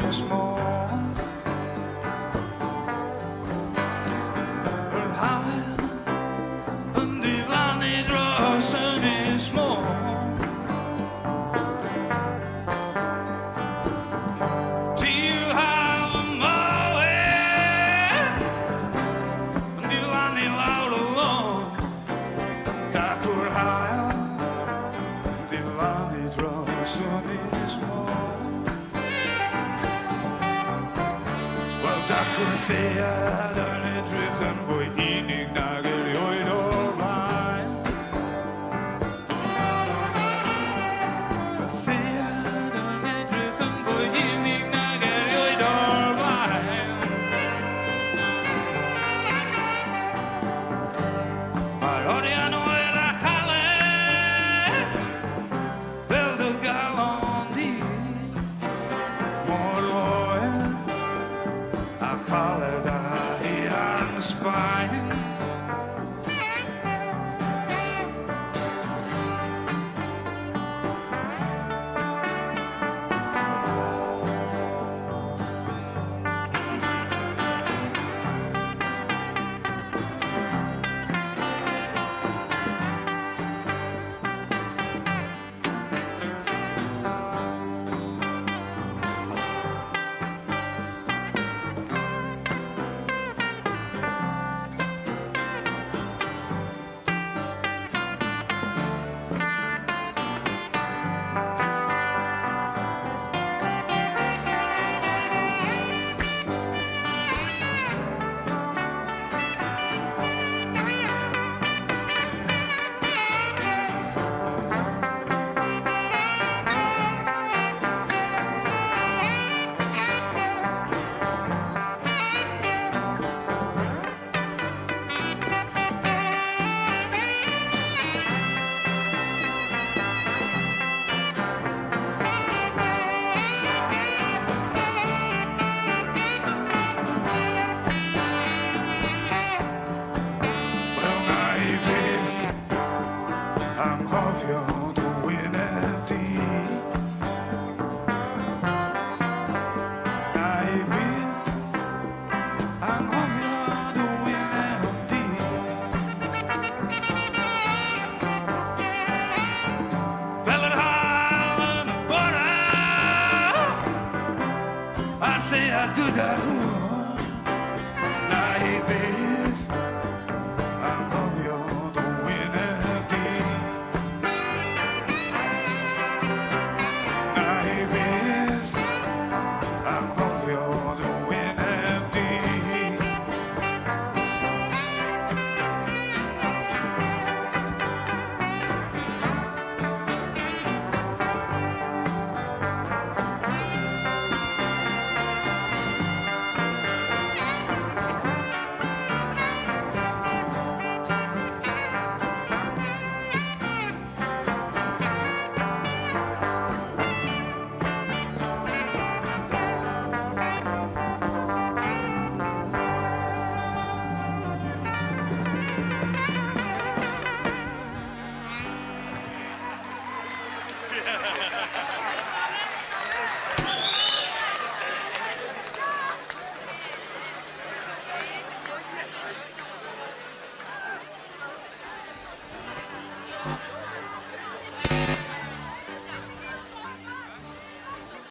Ynys Môn. Yr haul yn diflannu dros Ynys Môn. Do you have a moe? Yn diflannu lawr y lôn. Dacw'r haul yn diflannu dros Ynys Môn. Wel, dacw'r lleuad yn edrych yn fwy unig nag erioed o'r blaen. Y lleuad yn edrych yn fwy unig nag erioed o'r blaen. Mae'r oriau'n oer a chaled fel dy galon di, mor oer a chaled a haearn Sbaen. Wel, na i byth anghofio dy wyneb di. Na i byth anghofio dy wyneb di. Fel yr haul yn y bore a'r lleuad gyda'r hwyr. Na i byth anghofio dy wyneb di. Na i byth anghofio dy wyneb di.